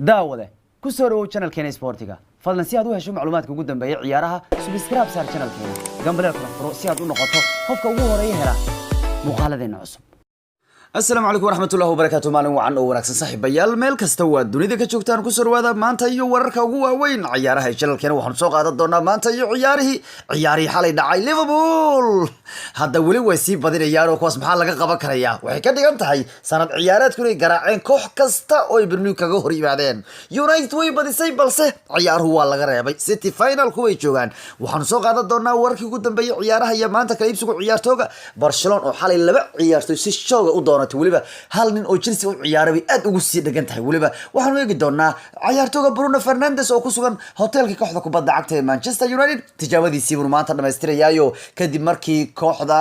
Daawade, ku soo dhawow channelkeena Sportiga. Fadlan, si aad u hesho macluumaadka ugu dambeeya ciyaaraha, subscribe saar channelkeena, gambaleelkana furo si aad u noqoto qofka ugu horeeya hela muuqaaladeena cusub. Asalaamu calaykum waraxmatullahi wabarakaatu. Maalin wacan oo wanaagsan, saaxiibayaal, meel kasta waa dunida ka joogtaan. Ku soo dhawaada maanta iyo wararka ugu waaweyn ciyaaraha ee channelkeena. Waxaanu soo qaadan doonaa maanta iyo ciyaarihii xalay dhacay. Liverpool hadda weli way sii badinayaan oo kuwaas maxaa laga qaban karayaa? Waxay ka dhigan tahay sanad ciyaareedku inay garaaceen koox kasta oo ay Premier kaga hor yimaadeen. United way badisay, balse ciyaaruhu waa laga reebay. City finalku way joogaan. Waxaanu soo qaadan doonaa wararkii ugu dambeeyay ciyaaraha iyo maanta kala iibsigu ciyaartooga. Barcelona oo xalay laba ciyaartoy si shooga u doonatay, weliba hal nin oo Chelsea u ciyaaray bay aad ugu sii dhegan tahay. Weliba waxaanu eegi doonaa ciyaartooga Bruno Fernandes oo ku sugan hotelka kooxda kubadda cagta ee Manchester United. Tijaabadiisii buu maanta dhamaystirayaayo kadib markii kooxda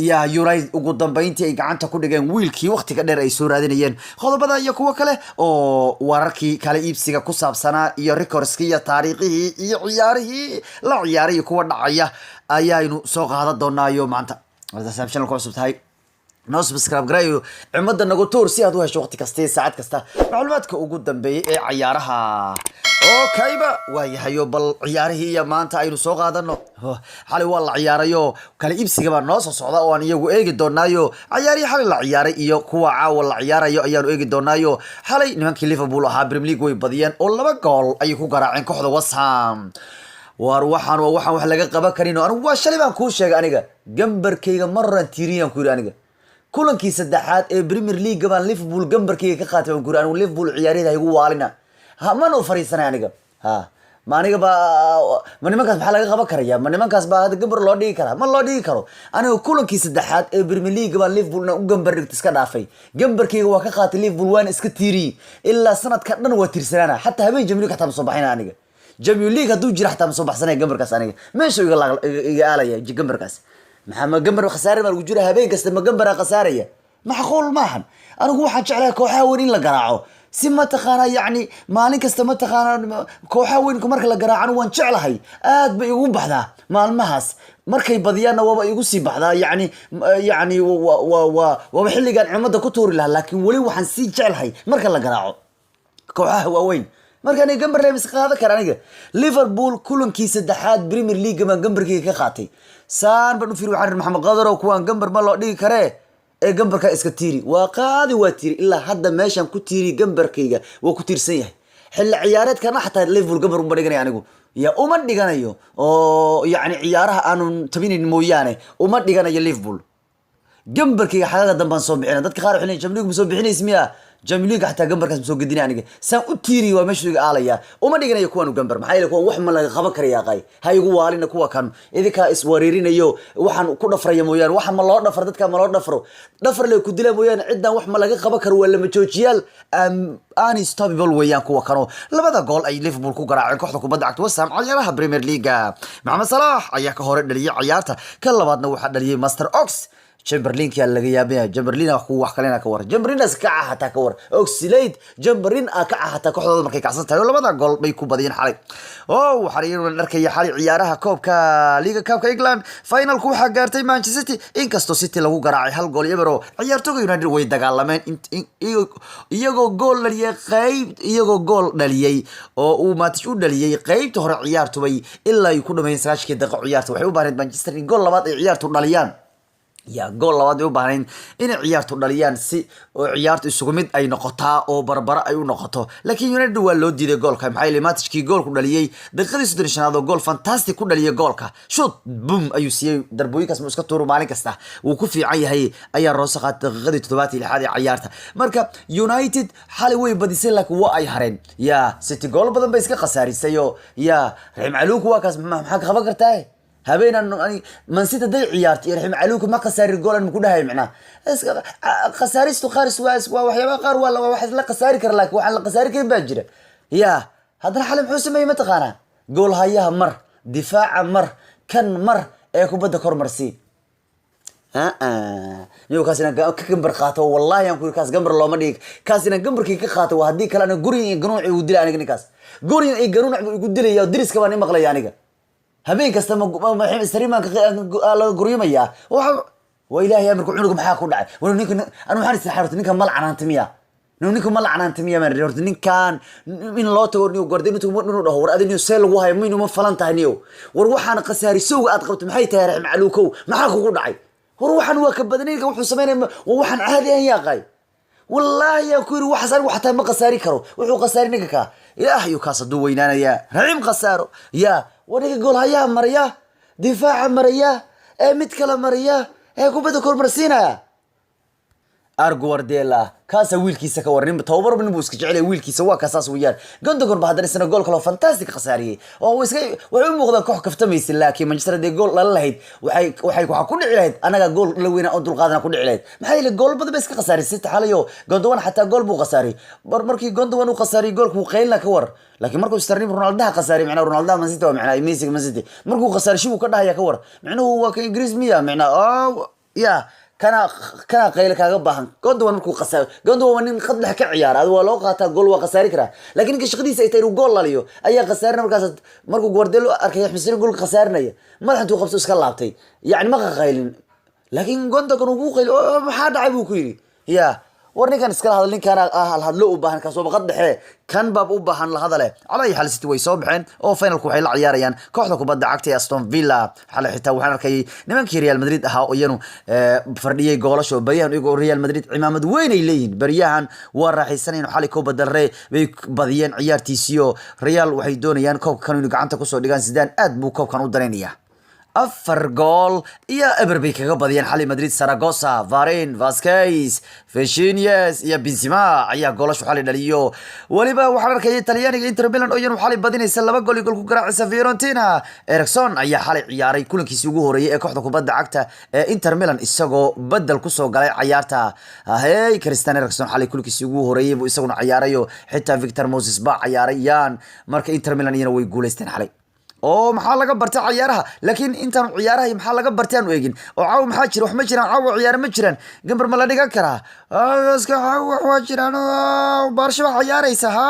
ya United ugu dambeyntii ay gacanta ku dhigeen wiilkii waqtiga dheer ay soo raadinayeen. Qodobada iyo kuwo kale oo wararkii kala iibsiga ku saabsanaa iyo recordskii iyo taariikhihii iyo ciyaarihii la ciyaaray iyo kuwa dhacaya ayaynu soo qaadan doonaayo maanta. Channelka cusub tahay, noo subscribe garayo, cimada nagu tuur si aad u hesho waqti kasta iyo saacad kasta macluumaadka ugu dambeeyay ee cayaaraha. Okayba waayahayo, bal ciyaarihii iyo maanta aynu soo qaadano. Xalay waa la ciyaarayo, kala iibsiga baa noo soo socda oo aan iyagu eegi doonaayo. Ciyaarihii xalay la ciyaaray iyo kuwa caawa la ciyaarayo ayaanu eegi doonaayo. Xalay nimankii Liverpool ahaa Premier League way badiyeen oo 2 gool ayay ku garaaceen kooxda West Ham. Waar, waxaan waa waxaan wax laga qaban karin. Anigu waa shalay baan kuu sheegay, aniga gambarkayga maran tiiriyaan ku yidhi. Aniga kulankii saddexaad ee Premier League baan Liverpool gambarkayga ka qaatay. Baan ku yidhi, anigu Liverpool ciyaariyada igu waalina, ha mana u fariisanay aniga. Ha, ma aniga ba ma nimankaas maxaa laga qaban karaya? Ma nimankaas baa hadda gambar loo dhigi karaa? Ma loo dhigi karo. Aniga kulankii saddexaad ee Premier League baan Liverpool inaan u gambar dhigto iska dhaafay. Gambarkayga waa ka qaatay Liverpool, waana iska tiiriyey. Ilaa sanadka dhan waa tiirsanaana. Xataa habeen Champions League xataa ma soo baxayna aniga. Champions League hadduu jira xataa ma soo baxsanaya gambarkaas. Aniga meesha iga aalaya gambarkaas. Maxaa ma gambar khasaare baa lagu jira habeen kasta? Ma gambaraa khasaaraya? Macquul maahan. Anigu waxaan jeclahay kooxaha weyn in la garaaco si mataqaanaa, yacni maalin kasta mataqaanaa kooxaha weynka marka la garaacana waan jeclahay, aad bay igu baxdaa maalmahaas. Markay badiyaanna waaba igu sii baxdaa. Yacni wa waaba xilligaan cimada ku tuuri lahaa, laakiin weli waxaan sii jeclahay marka la garaaco kooxaha waaweyn. Marka aniga gambar lemis qaadan kara. Aniga Liverpool kulankii saddexaad Premier League baan gambarkayga ka qaatay. Saan baan u fiiri, waxaan ihi, "Maxamed Qadarow, kuwaan gambar ma loo dhigi karee ee gambarkaa iska tiiri." Waa qaadi, waa tiiri. Ilaa hadda meeshaan ku tiiri gambarkayga waa ku tiirsan yahay. Xilli ciyaareedkana xataa Liverpool gambar uma dhiganaya anigu, ya uma dhiganayo oo yacni ciyaaraha aanu tabinayn mooyaane uma dhiganayo Liverpool gambarkayga. Xagaga dambaan soo bixina. Dadka qaar waxay leeyihin, "Champions League ma soo bixinays miya?" Champions League xataa gambarkaas ma soo gedinay aniga. Saan u tiiriy waa meeshu iga aalaya. Uma dhiganayo kuwanu gambar. Maxaa yeele kuwan wax ma laga qaban karaya? Qay ha igu waalina kuwa kan. Idinkaa iswareerinayo. Waxaan ku dhafraya mooyaane, waxa ma loo dhafro, dadka ma loo dhafro, dhafar le ku dila mooyaane. Ciddan wax ma laga qaban karo, waa lama joojiyaal, unstoppable weeyaan kuwa kano. Labada gool ay Liverpool ku garaaceen kooxda kubadda cagta West Ham ciyaaraha Premier League, Maxamed Salah ayaa ka hore dhaliyay ciyaarta. Ka labaadna waxaa dhaliyay Master Ox Chamberlain-ka. Laga yaabaya Chamberlain ku wax kalena ka war. Chamberlain ka kaca hataa ka war. Oxlade Chamberlain ka kaca hataa kooxdooda markay kacsan tahay. Oo labada gool bay ku badiyeen xalay. Oo waxaan iyaduna dharkaya xalay ciyaaraha koobka Liga Cupka England finalku waxaa gaartay Manchester City, inkastoo City lagu garaacay 1 gool 0. Ciyaartooyga United way dagaalameen iyagoo gool dhaliyay qayb, iyagoo gool dhaliyay oo uu Matic u dhaliyay qaybta hore ciyaartu bay ilaa ay ku dhameeyeen 90-kii daqiiqo ciyaarta. Waxay u baahneed Manchester in gool labaad ay ciyaartu dhaliyaan, ya gool labaad ay u baahnayn inay ciyaartu dhaliyaan si oo ciyaartu isugu mid ay noqotaa oo barbaro ay u noqoto, laakiin United waa loo diiday goolka. Maxaa yeelay Matickii goolku dhaliyey daqiiqadii 35aad oo gool fantastic ku dhaliyay goolka. Shoot boom ayuu siiyey. Darbooyinkaas mu iska tuuro maalin kasta, wuu ku fiican yahay, ayaa roose qaatay daqiiqadii 76aad ee ciyaarta. Marka United xalay way badisay, laakiin waa ay hareen. Ya City gool badan bay iska khasaarisay oo ya Raxim Caluuku waa kaas. Maxaa ka qaban kartaa? Habeenaan Man City haday ciyaarto iyo Raxim Caluuka ma khasaarin goolan ma ku dhahay? Macnaha khasaaristu qaaris waa waxyaabaha qaar waa wax la khasaari kara, laakiin waxaan la khasaari karin baa jira. Ya haddana xalay muxuu sameeyey mataqaanaa? Gool hayaha mar, difaaca mar, kan mar ee kubadda kormarsii niyo. Kaas inaan ka gambar qaato, wallahi aan ku yiri, kaas gambar looma dhigi. Kaas inaan gambarkii ka qaato waa haddii kale aniga gurin iyo ganuuc igu dilay. Aniga ninkaas gurin iyo ganuuc buu igu dilaya. Diriska baan i maqlaya aniga habeen kasta. Sariimaan laga guryamayaa. Waxa waa Ilaahay amarku. Cunuga maxaa ku dhacay? Wala ninka anu waxaan istixaartay, ninka mal canaanta miya? Ninku ma lacnaantamiya maan horta ninkan in loo tago niyo Guardiola inuu dhaho, "War adi niyo, see lagu hayo maynu ma falan tahay niyo? War waxaan khasaarisowga aad qabto maxay tahay? Raxim caluukow, maxaa kugu dhacay? War waxaan waa ka badanayka wuxuu sameynaya, waa waxaan caadi ahan yaaqay. Wallaahi yaa ku yiri, waxaas anigu xataa ma khasaari karo. Wuxuu khasaari ninka kaa, ilaahayu kaas hadduu weynaanayaa raxiim khasaaro yaa. War ninka goolhayaha maraya, difaaca maraya, ee mid kale maraya, ee kubadda kormarsiinaya." Guardiola kaasa wiilkiisa ka war nin tababar, nin buu iska jecel wiilkiisa, waa kasaas weeyaan. Gundogan ba haddana isna gool kaloo fantastic khasaariyey oo iska waxay u muuqdaan koox kaftamaysa, laakiin Manchester haddii gool lala lahayd, waxay waxaa ku dhici lahayd anaga gool la weyna oo dulqaadana ku dhici lahayd. Maxaa yeelay gool badan bay iska khasaariyay City xalayo. Gundogan xataa gool buu khasaariyey. Markii Gundogan uu khasaariyey goolka wuu qaylina ka war, laakiin markuu Sterling Ronaldaha khasaariyey, macnaha Ronaldaha Man City waa macnaha Messi Man City markuu khasaariyey shibuu ka dhahaya ka war. Macnuhu waa ka Ingiriis miya macnaha ya kana qayle kaaga baahan. Gundogan markuu khasaaro, Gundogan waa nin khad dhex ka ciyaara, adi waa loo qaataa, gool waa khasaari karaa, laakiin ninka shaqadiisa ay tahay inuu gool laliyo ayaa khasaarina. Markaas markuu Guardiola arkay Xuseen goolka khasaarinaya, madax intuu qabso iska laabtay, yacni ma qaqaylin, laakiin Gundogan uu ku qayli oo maxaa dhacay buu ku yidhi. Ya war ninkan iskala hadal, ninkan ah hadlo u baahan, kaas oo qad dhexe kan baab u baahan la hadale. Cala ay xal City way soo baxeen oo finalku waxay la ciyaarayaan kooxda kubadda cagta ee Aston Villa. Xalay xitaa waxaan arkayay nimankii Real Madrid ahaa oo iyanu fardhiyay goolasho baryahan, iyagoo Real Madrid cimaamad weyn ay leeyihiin baryahan waa raaxaysanayeen. Xalay Copa del Rey bay badiyeen ciyaartiisiyo. Real waxay doonayaan koobka kan inuu gacanta kusoo dhigaan. Zidane aad buu koobkan u dareenaya. 4-0 bay kaga badiyeen xali Madrid Saragossa. Varane, Vasquez, Vinicius iyo Benzema ayaa goolashu xali dhaliyo. Weliba waxaan arkayay Talyaaniga Inter Milan oo iyanu xali badinaysa, 2 gool ku garaacaysa Fiorentina. Eriksen ayaa xalay ciyaaray kulankiisii ugu horeeyay ee kooxda kubadda cagta ee Inter Milan, isagoo bedel kusoo galay cayaarta. Hey, Christian Eriksen xalay kulankiisii ugu horeeyay buu isaguna ciyaarayo, xitaa Victor Moses baa ciyaaray yaan. Marka Inter Milan iyana way guuleysteen xalay. Oo maxaa laga bartay cayaaraha? Laakiin intaan ciyaaraha maxaa laga bartay aanu eegin oo caawa maxaa jira? Wax ma jiraan caawa, ciyaara ma jiraan. Gambar ma la dhigan karaa? Iska wax waa jiraan. Baarsha baa ciyaaraysa, ha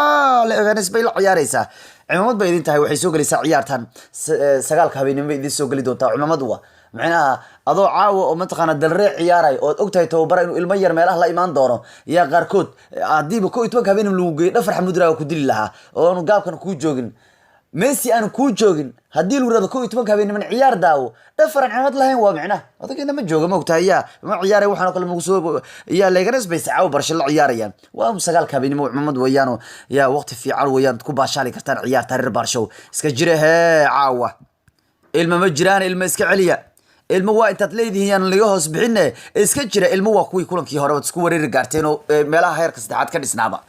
Leganes bay la ciyaaraysaa. Cimaamad bay idin tahay, waxay soo gelaysaa ciyaartan 9-ka habeenimo bay idin soo geli doontaa. Cimaamad waa macnaha adoo caawa oo mataqaana dalree ciyaaray ood ogtahay tababara inuu ilmo yar meelaha la imaan doono. Yaa qaarkood haddiiba 11-ka habeenimo lagu geeyo, dhafar xamudraaga ku dili lahaa oo aanu gaabkan kuu joogin, Messi aan kuu joogin. Haddii lagu yirahdo 11-ka habeenimo ciyaar daawo, dhafaran cimad lahayn waa micnaha odagayna ma jooga, ma ogtahay? Yaa ma ciyaaray waxaan oo kale magu soo yaa. Leganes bay sacaawo Barsha la ciyaarayaan, waa 9-ka habeenimo, cimamad weeyaano. Yaa waqti fiican weeyaan ku baashaali kartaan ciyaarta. Reer Barshow iska jira hee, caawa ilma ma jiraan, ilma iska celiya. Ilmo waa intaad leedihiin yaan laga hoos bixine, iska jira. Ilmo waa kuwii kulankii hore waad isku wareeri gaarteen oo meelaha heerka saddexaad ka dhisnaaba.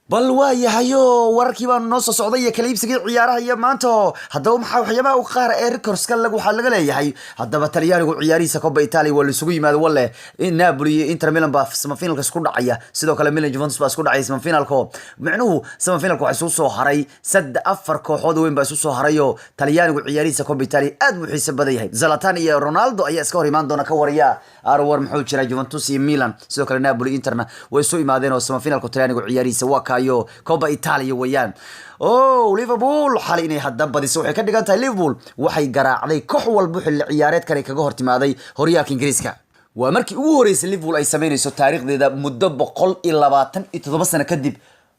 Bal waa yahayo, wararkii baa noo soo socday iyo kala iibsigii ciyaaraha iyo maanta. Haddaba maxaa waxyaabaha u qaar ee recordska waxaa laga leeyahay? Haddaba Talyaanigu ciyaarihiisa Coppa Italia waa laisugu yimaado walle. Napoli iyo Inter Milan baa semifinalka isku dhacaya, sidoo kale Milan Juventus baa isku dhacaya semifinalko. Micnuhu semifinalka waxaa isugu soo haray saddex afar kooxood weyn baa isu soo harayo. Talyaanigu ciyaarihiisa Coppa Italia aad buu xiiso badan yahay. Zlatan iyo Ronaldo ayaa iska hor imaan doona ka waraya arwar muxuu jiraa Juventus iyo Milan, sidoo kale Napoli Interna way isu imaadeen oo semifinalka Talyaanigu ciyaarihiisa waa kaayo Coppa Italia weeyaan. Oh, Liverpool xalay inay hadda badiso waxay ka dhigan tahay Liverpool waxay garaacday koox walba xilli ciyaareedkan ay kaga hortimaaday horyaalka Ingiriiska. Waa markii ugu horeysay Liverpool ay sameynayso taariikhdeeda muddo 127 sano kadib.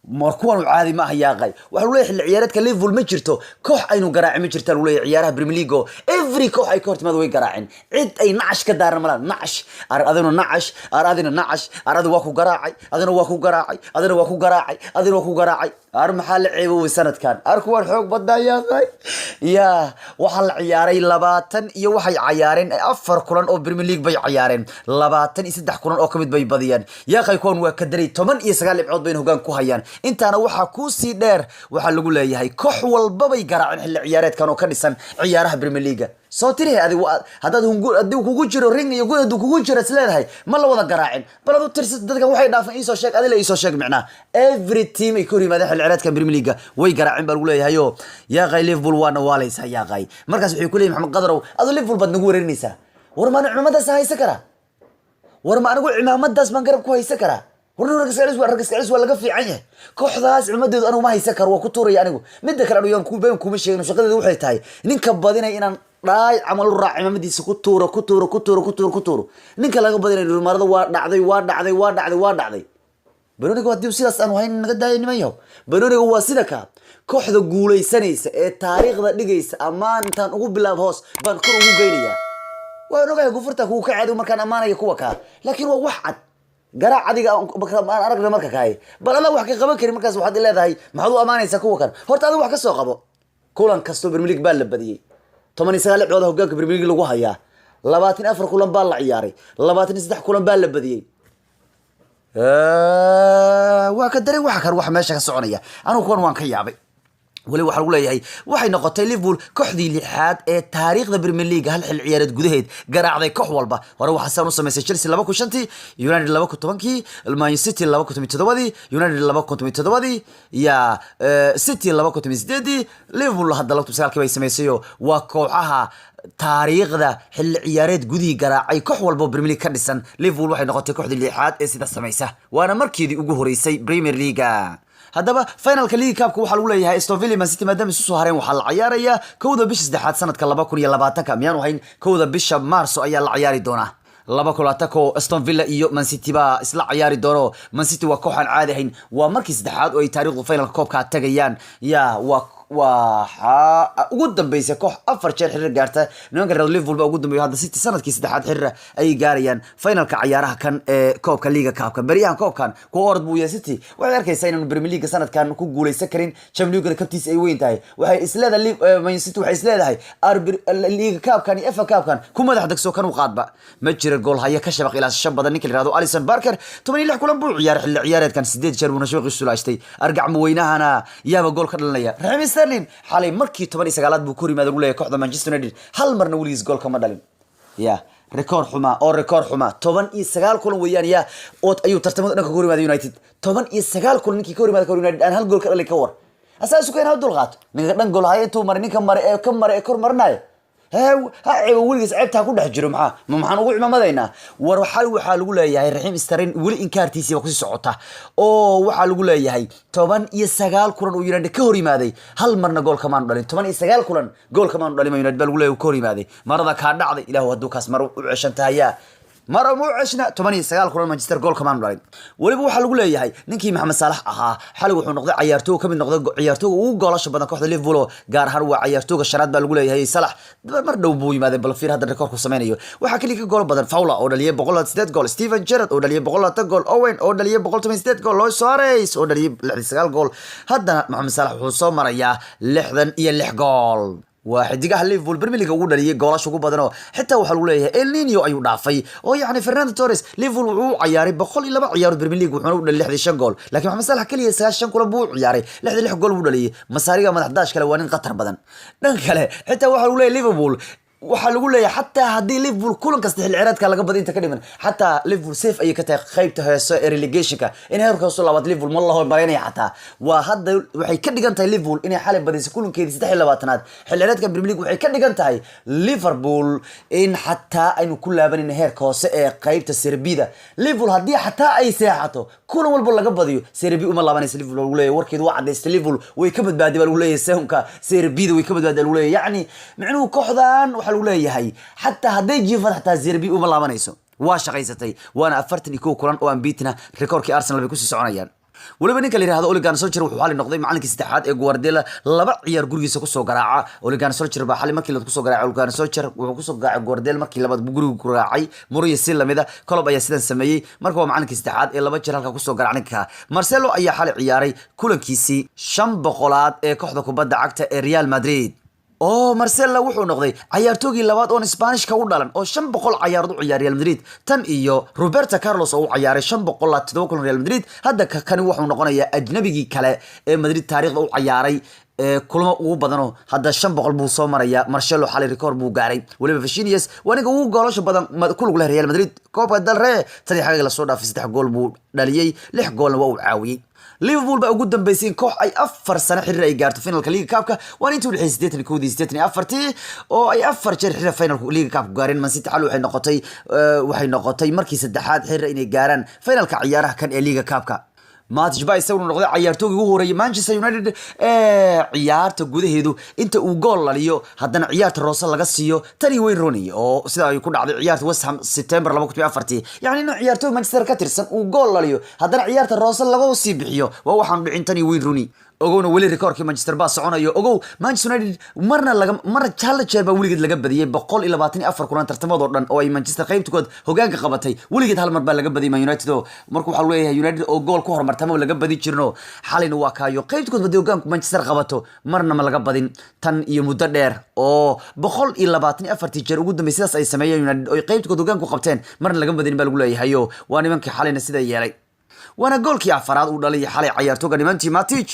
Mar kuwan u caadi ma aha yaaqay. Waxa lagu leeyahay xilli ciyaareedka Liverpool ma jirto koox aynu garaacin, ma jirta lagu leeyahay ciyaaraha Premier League oo every koox ay ka hortimaado way garaaceen. Cid ay nacash ka daaran malaan. Nacash ar adina, nacash ar adina, nacash ar adi waa ku garaacay, adina waa ku garaacay, adina waa ku garaacay, adina waa ku garaacay. Ar maxaa la ceeboobay sanadkan? Ar kuwan xoog badnaa yaaqay. Ya waxaa la ciyaaray 20 iyo waxay cayaareen afar kulan oo Premier League bay cayaareen, 23 kulan oo kamid bay badiyeen yaaqay. Kuwan waa ka daray, 19 dhibcood bayna hogaan ku hayaan. Intaana waxaa kuusii dheer, waxaa lagu leeyahay koox walbabay garaaceen xilli ciyaareedkan oo ka dhisan ciyaaraha Premier League. Soo tirihe adig haddaad hungu haddii kugu jiro ring iyo gud hadduu kugu jiro is leedahay ma la wada garaacin. Bal adu tirsa dadkan waxay dhaafeen, iisoo sheeg adila, iisoo sheeg. Micnaha every team ay ka hor yimaadeen xilli ciyaareedkan Premier League way garaaceen baa lagu leeyahay. Oo yaaqay Liverpool waana waalaysaa yaaqay. Markaas waxay ku leeyihin, "Maxamed Qadarow, adu Liverpool baad nagu wareerinaysaa. War maan cimaamadaas haysan karaa? War ma anigu cimaamadaas baan garab ku haysan karaa? War rag iska celis waa laga fiican yahay. Kooxdaas cimaamadeedu anigu ma haysan karo, waa ku tuuraya anigu. Midda kale anigu yaan ku been kuma sheegin, shaqadeedu waxay tahay ninka badinay inaan dhaay camal u raac, cimaamadiisa ku tuuro, ku tuuro, ku tuuro, ku tuuro, ku tuuro. Ninka laga badinay marada waa dhacday, waa dhacday, waa dhacday, waa dhacday." Banooniga haddii sidaas aanu hayn naga daaya niman yahow. Banooniga waa sida ka kooxda guuleysanaysa ee taariikhda dhigaysa ammaan intaan ugu bilaab hoos baan kor ugu geynayaa. Waan ogahay gufurta kugu ka caadi markaan ammaanaya kuwa kaa, laakiin waa wax cad. Garaac adiga aan aragna marka kahay, bal adaa wax ka qaban karin. Markaas waxaad leedahay, maxaad u ammaanaysaa kuwa kan? Horta adiga wax ka soo qabo. Kulan kastoo Premier League baa la badiyey. 19 dhibcood hogaanka Premier League lagu hayaa. 24 kulan baa la ciyaaray, 23 kulan baa la badiyey. Waa ka daray waxa kan, wax meesha ka soconaya. Anigu kuwan waan ka yaabay. Weli waxaa lagu leeyahay waxay noqotay Liverpool kooxdii lixaad ee taariikhda Premier League hal xil ciyaareed gudaheed garaacday koox walba. Hore waxaa saan u samaysay Chelsea 2005-tii, United 2010-kii, Man City 2017-dii, United 2017-dii, ya City 2018-dii, Liverpool hadda 2009-kii bay samaysayo. Waa kooxaha taariikhda xilli ciyaareed gudihii garaacay koox walba oo Premier League ka dhisan. Liverpool waxay noqotay kooxdii lixaad ee sida samaysa, waana markeedii ugu horeysay Premier League. Haddaba finalka League Cupka waxaa lagu leeyahay Aston Villa, Man City maadaama isu soo hareen, waxaa la ciyaarayaa 1-da bisha saddexaad sanadka 2020-ka. Miyaanu hayn? 1-da bisha Maarso ayaa la ciyaari doonaa 2020-ko. Aston Villa iyo Man City baa isla ciyaari doono. Man City waa koox aan caadi ahayn. Waa markii saddexaad oo ay taariikhdu finalka koobkaa tagayaan. Ya waa waxaa ugu dambeysay koox afar jeer xiriir gaarta, nimanka reer Liverpool baa ugu dambeeya. Hadda City sanadkii saddexaad xiriir ayay gaarayaan finalka cayaaraha kan ee koobka Liiga Cupka. Beryahan koobkan kuwa orod buu yahay. City waxay arkaysaa inaanu Premier League sanadkan ku guuleysan karin, Champions League kabtiisa ay weyn tahay. Waxay isleedahay Man City, waxay isleedahay Liiga Cupkan iyo FA Cupkan ku madax degso, kan u qaadba. Ma jira gool haya ka shabaq ilaasasho badan ninka la yihahdo Alisson Becker. 16 kulan buu ciyaaray xilli ciyaareedkan, sideed jeer buuna shabaqiisu laashtay. Argacmo weynahana yaaba gool ka dhalinaya. Raheem Sterling xalay markii 19aad buu ku hor yimaada lagu leeyahay kooxda Manchester United, hal marna weligiis gool kama dhalin. Ya rekoor xuma oo rekoor xuma. 19 kulan weeyaan ya ood ayuu tartamada dhanka ka hor yimaada United. 19 kulan ninkii ka hor yimaada United aan hal gool ka dhalin, ka war asaa isu keen ha dul qaato ninka dhan. Gool haya intuu maray ninka mare ee ka mare ee kor marinaya, ha ceebo weligiis, ceebta ha ku dhex jiro. Maxaa ma maxaan ugu cimamadaynaa? War xal waxaa lagu leeyahay Raheem Sterling weli inkaartiisii baa kusii socota, oo waxaa lagu leeyahay 19 kulan uu United ka hor yimaaday, hal marna gool kamaanu dhalin. 19 kulan gool kamaanu dhalin United baa lagu leeyahay ka hor yimaaday. Marada kaa dhacday, ilaahu hadduu kaas mar u ceshan tahayaa, mara mu ceshna. 19 kulan Manchester gool kamaanu dhalin. Weliba waxaa lagu leeyahay ninkii Maxamed Saalax ahaa xalay wuxuu noqday cayaartooy kamid noqday ciyaartooyga ugu goolasha badan kooxda Liverpool, oo gaar ahaan waa cayaartooyga shanaad baa lagu leeyahay. Salah mar dhow buu yimaaday, bal fiir hadda rekoorku sameynayo. Waxaa kaliya ka gool badan Fowler oo dhaliyay 108 gool, Steven Gerrard oo dhaliyay 120 gool, Owen oo dhaliyay 118 gool, Luis Suarez oo dhaliyay 69 gool. Haddana Maxamed Saalax wuxuu soo marayaa 66 gool. Waa xidigaha Liverpool Premier League ugu dhaliyay goolasha ugu badan, oo xitaa waxaa lagu leeyahay El Nino ayuu dhaafay, oo yacni Fernando Torres Liverpool wuxuu u ciyaaray 102 ciyaarood Premier League, wuxuuna u dhaliyay 65 gool, laakiin Maxamed Salah kaliya 90 kulan buu u ciyaaray, 66 gool buu dhaliyay. Masaariga madax daash kale waa nin khatar badan. Dhanka kale xitaa waxaa lagu leeyahay Liverpool, waxaa lagu leeyahay xataa haddii Liverpool kulan kasta xilli ciyaareedka laga badi inta ka dhiman, xataa Liverpool safe ayay ka tahay qaybta heeso ee relegationka. In heerka hoose labaad Liverpool ma la hormarinaya xataa. Waa hadda waxay ka dhigan tahay Liverpool inay xalay badisay kulankeedii 23aad xilli ciyaareedka Premier League. Waxay ka dhigan tahay Liverpool in xataa aynu ku laabanin heerka hoose ee qaybta Serie B-da. Liverpool haddii xataa ay seexato, kulan walba laga badiyo, Serie B uma laabanaysa Liverpool lagu leeyahay. Warkeedu waa cadaystay, Liverpool way ka badbaaday baa lagu leeyahay. Sahunka Serie B-da way ka badbaaday lagu leeyahay. Yacni micnuhu kooxdan waxaa lagu leeyahay xataa hadday jiifad xataa Serie B uma laabanayso. Waa shaqaysatay, waana 41 kulan oo unbeaten ah. Rekoorkii Arsenal bay kusii soconayaan. Weliba ninka la yihahdo Ole Gunnar Solskjaer wuxuu xali noqday macalinkii saddexaad ee Guardiola laba ciyaar gurigiisa kusoo garaaca. Ole Gunnar Solskjaer baa xali markii labaad kusoo garaacay. Ole Gunnar Solskjaer wuxuu kusoo garaacay Guardiola markii labaad buu guriga ku raacay. Mourinho si lamida Klopp ayaa sidan sameeyey. Marka waa macalinkii saddexaad ee laba jeer halka kusoo garaaca ninka. Marcelo ayaa xali ciyaaray kulankiisii 500aad ee kooxda kubadda cagta ee Real Madrid, oo Marcelo wuxuu noqday cayaartoogii labaad oon Isbaanishka u dhalan oo 500 cayaarood u ciyaaray Real Madrid, tan iyo Roberto Carlos oo u ciyaaray 507 kulan Real Madrid. Hadda kani wuxuu noqonayaa ajnabigii kale ee Madrid taariikhda u ciyaaray ee kulamo ugu badanoo hadda 500 buu soo marayaa. Marcelo xalay record buu gaaray. Weliba Vinicius waa ninka ugu goolasha badan ku lug leh Real Madrid Copa del Rey. Tani xagga lasoo dhaafay saddex gool buu dhaliyey, lix goolna waa uu caawiyey. Liverpool baa ugu dambeysay in koox ay 4 sano xiriir ay gaarto finalka League Cupka. Waana intii udhexeysay 81-dii, 84-tii, oo ay afar jeer xiriir finalka League Cupka gaareen. Man City xal waxay noqotay markii saddexaad xiriir inay gaaraan finalka ciyaaraha kan ee League Cupka. Matic baa isaguna noqday cayaartoogii ugu horeeyay Manchester United ee ciyaarta gudaheedu inta uu gool laliyo haddana ciyaarta roose laga siiyo. Tani Wayne Rooney oo sida ay ku dhacday ciyaarta West Ham September 2004. Yacni inuu ciyaartoog Manchester ka tirsan uu gool laliyo, haddana ciyaarta roose laga sii bixiyo, waa waxaanu dhicin tani Wayne Rooney. Ogowna weli rikoorkii Manchester baa soconayo. Ogow, Manchester United marna laga marna hal jeer baa weligeed laga badiyey. 124 kulan tartamadoo dhan oo ay Manchester qaybtood hogaanka qabatay, weligeed hal mar baa laga badiyay Man United. Oo marka waxaa leeyahay United oo gool ku horumartama laga badin jirno. Xalina waa kaayo qaybtood badii hogaanku Manchester qabato, marna ma laga badin tan iyo muddo dheer oo 124-tii jeer ugu dambeysay sidaas ay sameeyeen United oo qaybtood hogaanku qabteen, marna laga badin baa lagu leeyahayo. Waa nimankii xalina sida yeelay, waana goolkii afaraad uu dhalay xalay cayaartooga nimantii Matic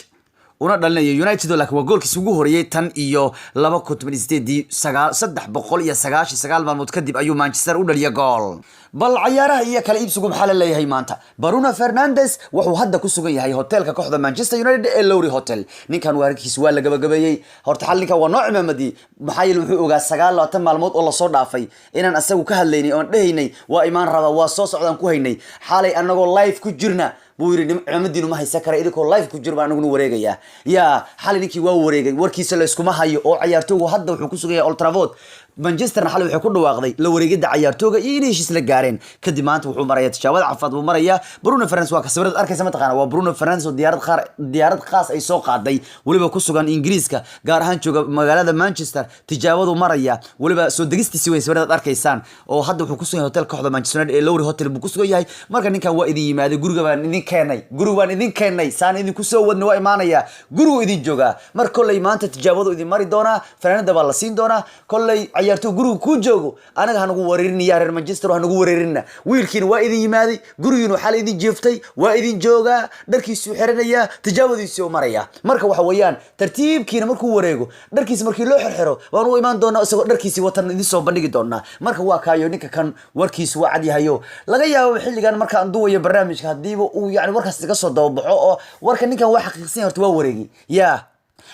una dhalinaya United, laakiin waa goolkiisi ugu horeeyey tan iyo 2018-dii. 399 maalmood kadib ayuu Manchester u dhaliya gool. Bal cayaaraha iyo kala iibsigu maxaa la leeyahay maanta? Bruno Fernandes wuxuu hadda ku sugan yahay hotelka kooxda Manchester United ee Lowry Hotel. Ninkan waarkiisa waa la gabagabeeyey horta. Xal ninkan waa noo cimaamadii, maxaa yeele wuxuu ogaa 29 maalmood oo lasoo dhaafay inaan asagu ka hadlaynay oon dhehaynay waa imaan raba, waa soo socdaan ku haynay. Xalay anagoo live ku jirna buu yidhi, cimaamadiinu ma haysan kara, idinkoo live ku jir baan anaguna wareegayaa. Yaa xalay ninkii waa wareegay, warkiisa layskuma hayo oo cayaartoogu hadda wuxuu ku sugan yahay Old Trafford. Manchesterna xalay waxay ku dhawaaqday la wareegida cayaartooga iyo inay heshiis la gaareen. Kadib maanta wuxuu marayaa tijaabada caafimaad buu marayaa. Bruno Fernandes waa ka sawirada arkaysa, mataqaana, waa Bruno Fernandes oo diyaarad qaar, diyaarad khaas ay soo qaaday, weliba ku sugan Ingiriiska, gaar ahaan jooga magaalada Manchester. Tijaabadu maraya, weliba soo degistiisi way sawirada arkaysaan, oo hadda wuxuu ku sugan yahay hotel kooxda Manchester United ee Lowry Hotel buu ku sugan yahay. Marka ninkan waa idin yimaaday, guriga baan idin keenay, guriga baan idin keenay, saan idinku soo wadnay, waa imaanaya, gurigu idin joogaa. Mar kolley maanta tijaabadu idin mari doonaa, fanaanada baa la siin doonaa. Kolley cayaartoy gurigu kuu joogo, anaga hanagu wareerinaya, reer Manchester hanagu wareerinna. Wiilkiina waa idin yimaaday, gurigiina waxaa la idin jiiftay, waa idin joogaa, dharkiisuu xiranayaa, tijaabadiisuu maraya. Marka waxa weeyaan tartiibkiina markuu wareego, dharkiisa markii loo xirxiro, waan u imaan doonaa isagoo dharkiisii watan idin soo bandhigi doonaa. Marka waa kaayo ninka kan warkiisu waa cadyahayo. Laga yaabo xilligan markaan duwayo barnaamijka hadiiba uu yani warkaas iga soo dababaxo oo warka ninkan waa xaqiiqsan yahay, horta waa wareegi ya,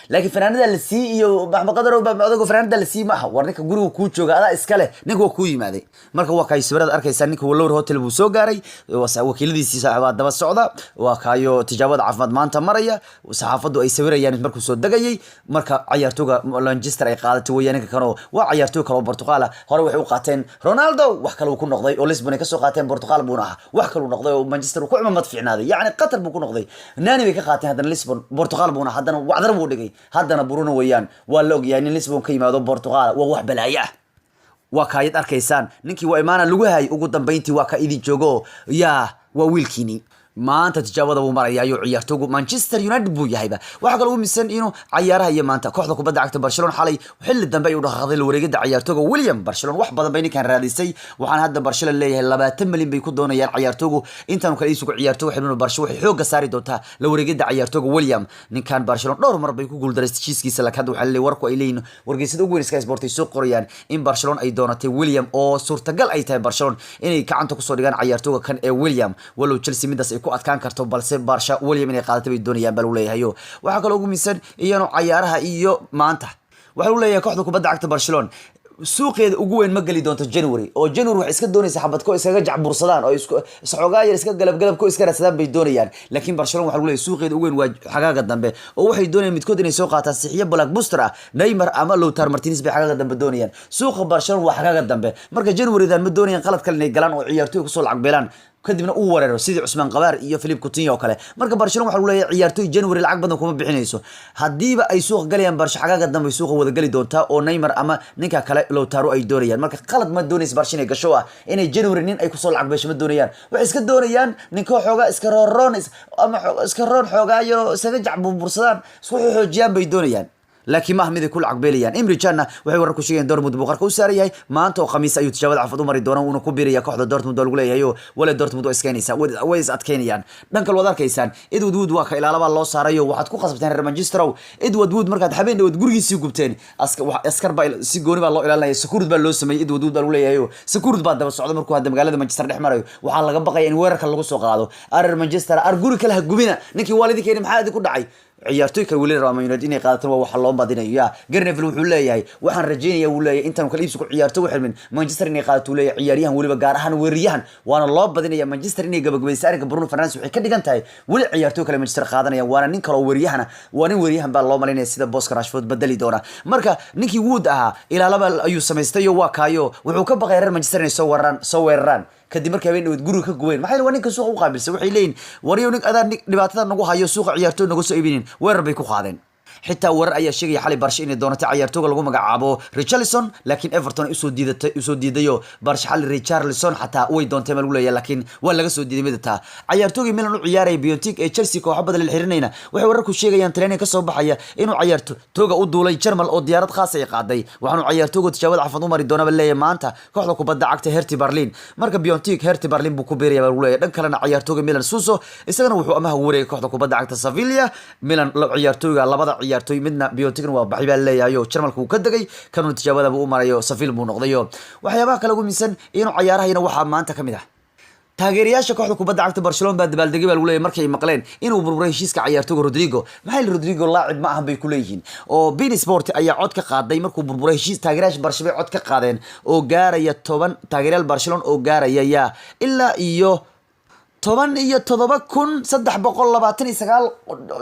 laakiin fanaanada la sii iyo Maxmed Qadar odago fanaanada la sii ma aha. War ninka guriga kuu jooga, adaa iska leh, ninka waa kuu yimaaday. Marka waa kaayo sawirada arkaysaa, ninka Lowry Hotel buu soo gaaray, wakiiladiisii baa daba socda. Waa kaayo tijaabada caafimaad maanta maraya, saxaafaddu ay sawirayaan markuu soo degayay. Marka cayaartooga Manchester ay qaadatay weeyaan ninka kanoo waa cayaartoog kale oo Portugal ah. Hore waxay u qaateen Ronaldo, wax kale uu ku noqday oo Lisbon ay kasoo qaateen, Portugal buuna ahaa, wax kale uu noqday oo Manchester uu ku cimamad fiicnaaday, yacni Qatar buu ku noqday. Nani bay ka qaateen haddana Lisbon, Portugal buuna, haddana wacdar buu dhigay. Haddana Bruno weeyaan, waa la ogyahay nin Lisbon ka yimaado Portugal waa wax balaayo ah. Waa kaayad arkaysaan, ninkii waa imaana lagu hayay, ugu dambayntii waa ka idin joogo, yaa waa wiilkiini. Maanta tijaabada buu maraya ayuu ciyaartoogu Manchester United buu yahayba. Waxaa kaloo misan inuu cayaaraha iyo maanta kooxda kubadda cagta Barcelona xalay xilli dambe ay u dhaqaaqday la wareegida ciyaartooga William. Barcelona wax badan bay ninkan raadisay, waxaana hadda Barcelona leeyahay 20 milyan bay ku doonayaan ciyaartoogu. Intaanu kala iisugu ciyaartooga xidhan, Barcelona waxay xoogga saari doontaa la wareegida ciyaartooga William. Ninkan Barcelona dhowr mar bay ku guuldareystay heshiiskiisa, laakiin hadda waxaa leeyahay warku ay leeyihiin wargeysyada ugu weyn Sky Sport ay soo qorayaan in Barcelona ay doonatay William oo suurtagal ay tahay Barcelona inay gacanta kusoo dhigaan ciyaartooga kan ee William, walow Chelsea midaas ay ku adkaan karto, balse Barca William inay qaadatay bay doonayaan baa lagu leeyahayo. Waxaa kaloo ugu miisan iyanu cayaaraha iyo maanta waxaa lagu leeyahay kooxda kubadda cagta Barcelona suuqeeda ugu weyn ma geli doonto January, oo January waxay iska doonaysaa xabadko iskaga jacbursadaan oo isku isxoogaa yar iska galab ko iska raadsadaan bay doonayaan. Laakiin Barcelona waxaa lagu leeyahay suuqeeda ugu weyn waa xagaaga dambe, oo waxay doonayaan midkood inay soo qaataan sixiyo blockbuster ah, Neymar ama Lautaro Martinez bay xagaaga dambe doonayaan. Suuqa Barcelona waa xagaaga dambe, marka January-dan ma doonayaan qalad kale inay galaan oo ciyaartoy kusoo lacag beelaan, kadibna uu wareero sidii Cusmaan Qabaar iyo Philip Coutinho oo kale. Marka Barcelona waxaa lagu leeyahay ciyaartoy January lacag badan kuma bixinayso. Haddiiba ay suuqa galayaan Barca, xagaaga dambe suuqa wada geli doontaa oo Neymar ama ninka kale Lautaro ay doonayaan. Marka qalad ma doonaysa Barca inay gasho ah inay January nin ay kusoo lacag beesho ma doonayaan. Waxay iska doonayaan ninkoo xoogaa iska rooroon ama iska roon xoogaa yaro iskaga jacburbursadaan, isku xoojiyaan bay doonayaan, laakiin maaha mid ay ku lacag beelayaan. Emre Can waxay warar ku sheegayaan Dortmund buu qarka u saaran yahay. Maanta oo Khamiis ayuu tijaabada cafad u mari doona, uuna ku biiraya kooxda Dortmund oo lagu leeyahay. Oo wale Dortmund waa iskaynaysaa, way is adkeynayaan. Dhan kale waad arkaysaan Edward Wood waa ka ilaalabaa loo saarayo. Waxaad ku khasabteen reer Manchester Edward Wood markaad habeen dhawaad gurigiisii gubteen, askar baa si gooni baa loo ilaalinaya, security baa loo sameeyey Edward Wood baa lagu leeyahay. Security baa daba socda markuu hadda magaalada Manchester dhex marayo. Waxaa laga baqaya in weerarka lagu soo qaado. Reer Manchester, ar guri kale ha gubina, ninkii waalidinkeeni maxaa idinku dhacay? Ciyaartoy kale weli rabaa Man United inay qaadato, waa waxa loo badinayo. Ya Gary Neville wuxuu leeyahay, waxaan rajeynaya, wuu leeyahay, intaan kala iibsi ku ciyaarto u xirmin, Manchester inay qaadato, uu leeyahay, ciyaaryahan, weliba gaar ahaan weeraryahan, waana loo badinaya Manchester inay gabagabaysa arrinka Bruno Fernandes. Waxay ka dhigan tahay weli ciyaartoy kale Manchester qaadanaya, waana nin kale oo weerariyahana, waa nin weeraryahan baa loo malaynaya sida booska Rashford bedeli doona. Marka ninkii Wood ahaa ilaalaba ayuu samaystay oo waa kaayo wuxuu ka baqay reer Manchester inay soo weeraraan, soo weeraraan kadib markay habeen dhaweed guriga ka gubeen. Maxaa yeelay waa ninka suuqa u qaabilsan. Waxay leeyihin, waryo nin adaa dhibaatada nagu hayo, suuqa ciyaartoy naga soo iibinin. Weerar bay ku qaadeen. Xitaa warar ayaa sheegaya xalay Barsha inay doonatay ciyaartooga lagu magacaabo Richarlison, laakiin Everton ay usoo diidatay, usoo diidayo. Barsha xalay Richarlison xataa way doontay ma lagu leeyahay, laakiin waa laga soo diiday. Midata ciyaartoogii Milan u ciyaaraya Piatek ee Chelsea kooxo badan la xirinayna, waxay wararku sheegayaan training ka soo baxaya inuu ciyaartooga u duulay Jarmal oo diyaarad khaas ay qaaday. Waxaanu ciyaartooga tijaabada caafimaad u mari doonaba leeyahay maanta kooxda kubadda cagta Hertha Berlin. Marka Piatek Hertha Berlin buu ku biiraya baa lagu leeyahay. Dhan kalena ciyaartooga Milan Suso isagana wuxuu amaha ugu wareegay kooxda kubadda cagta Sevilla. Milan ciyaartooyga, labada ciyaartooy midna Piatekna waa baxay baa leeyahay oo Jarmalka uu ka degay, kanuna tijaabada buu u marayo, Sevilla buu noqdayo. Waxyaabaha kale ugu miisan inuu ciyaarahayna waxaa maanta ka mid ah taageerayaasha kooxda kubadda cagta Barcelona baa dabaaldegay baa lagu leeyahay markay maqleen inuu burburay heshiiska ciyaartooyga Rodrigo. Maxaa yeelay Rodrigo laacib ma ahan bay ku leeyihiin, oo beIN Sport ayaa cod ka qaaday markuu burburay heshiis. Taageerayaasha Barca bay cod ka qaadeen oo gaaraya 10 taageerayaal Barcelona oo gaaraya yaa ilaa iyo 17,329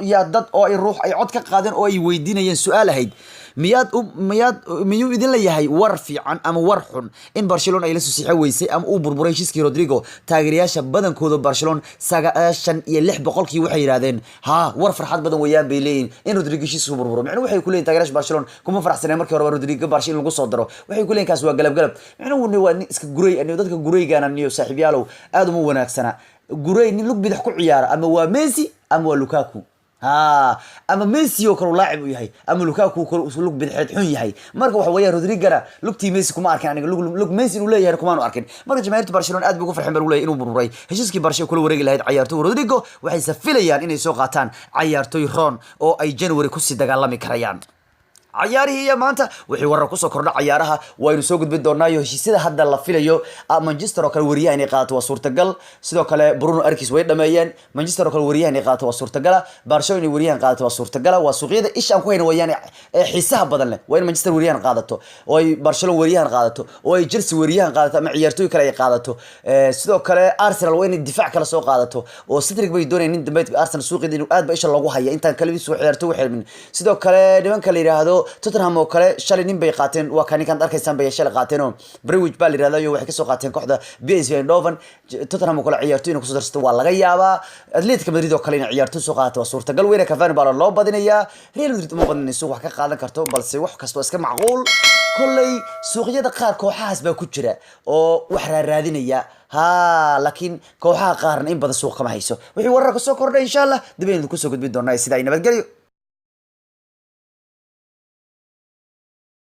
yaa dad oo ay ruux ay cod ka qaadeen oo ay weydiinayeen su-aal ahayd: miyaad u miyaad miyuu idin leeyahay war fiican ama war xun in Barcelona ay la soo siixan weysay ama uu burburay heshiiskii Rodrigo? Taageerayaasha badankooda Barcelona, 96% waxay yidhahdeen ha, war farxad badan weeyaan bay leeyihin in Rodrigo heshiiska burburo. Micnuhu waxay ku leeyihin taageerayaasha Barcelona kuma faraxsaneen markii horeba Rodrigo Barca in lagu soo daro. Waxay ku leeyihin kaas waa galab galab. Micnuhu waa nin iska guray. Aniyo dadka guraygana niyo saaxiibyaalow aad uma wanaagsana. Guray nin lug bidix ku ciyaara ama waa Messi ama waa Lukaku. Ha, ama Messi oo kale uu laacib u yahay ama Lukaku kale uu lug bidixeed xun yahay. Marka waxa weeyaan Rodrigana lugtii Messi kuma arkin aniga, lug Messi inuu leeyahay kumaanu arkin. Marka jamaahiirta Barcelona aad bay ugu farxeen baa lagu leeyahay inuu burburay heshiiskii Barca kula wareegi lahayd ciyaartoy Rodrigo. Waxayse filayaan inay soo qaataan ciyaartoy ron oo ay January kusii dagaalami karayaan. Cayaarihii iyo maanta wixii warar kusoo kordha cayaaraha waynu soo gudbin doonaayo. Heshiisyada hadda la filayo, Manchester oo kale wariyaha inay qaadato waa suurtagal. Sidoo kale Bruno arkis way dhameeyeen. Manchester oo kale wariyaha inay qaadato waa suurtagala. Barcelona inay wariyahan qaadato waa suurtagala. Waa suuqyada isha aan ku hayna wayaan ee xiisaha badan leh. Waa in Manchester wariyahan qaadato oo ay Barcelona wariyahan qaadato oo ay Chelsea wariyahan qaadato ama ciyaartooy kale ay qaadato. Sidoo kale Arsenal waa inay difaac kale soo qaadato oo Cedric bay doonayaan, nin dambe Arsenal suuqeeda inuu aad ba isha loogu haya intaan kale soo ciyaartooy u xirmin. Sidoo kale nimanka la yiraahdo Tottenham oo kale shalay nin bay qaateen. Waa ka ninkan arkaysaan bay shalay qaateen oo Branthwaite baa la yirahdaa, iyo waxay kasoo qaateen kooxda PSV Eindhoven. Tottenham oo kale ciyaartooy inay kusoo darsato waa laga yaabaa. Atletico Madrid oo kale inay ciyaartooy soo qaadato waa suurtagal weyne. Cavani baa loo badinayaa. Real Madrid uma badinay suuq wax ka qaadan karto, balse wax kasta waa iska macquul. Kolley suuqyada qaar kooxahaas baa ku jira oo wax raaraadinaya ha, laakiin kooxaha qaarna in badan suuq kama hayso. Wixii wararka soo kordhay insha Allah dib aynu kusoo gudbin doonaa. Sidaa nabadgelyo.